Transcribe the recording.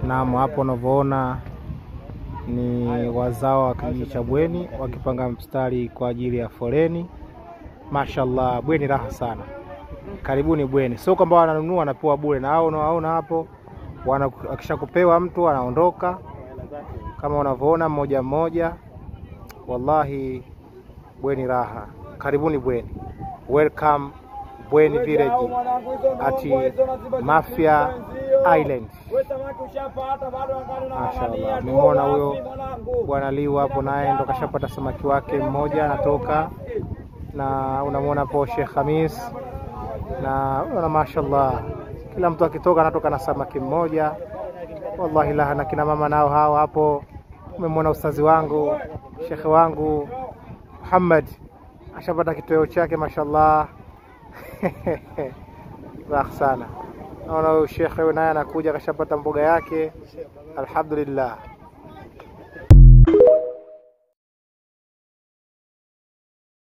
Naam, hapo unavyoona ni wazao wa kijiji cha Bweni wakipanga mstari kwa ajili ya foleni. Mashallah, Bweni raha sana. Karibuni Bweni. Sio kwamba wananunua wanapewa bure, na hao unawaona hapo akishakupewa mtu anaondoka kama unavyoona mmoja mmoja. Wallahi Bweni raha. Karibuni Bweni. Welcome Bweni Village at Mafia Island. Mashallah, nimeona huyo bwana Liu hapo, naye ndo kashapata samaki wake mmoja anatoka, na unamwona hapo Sheikh Hamis na unaona, mashallah, kila mtu akitoka anatoka na samaki mmoja. Wallahi laha, na kina mama nao hao hapo. Umemwona ustazi wangu shekhe wangu Muhammad ashapata kitoweo chake, mashallah. Raha sana. Naona huyu shekhe huyu naye anakuja kashapata mboga yake, alhamdulillah.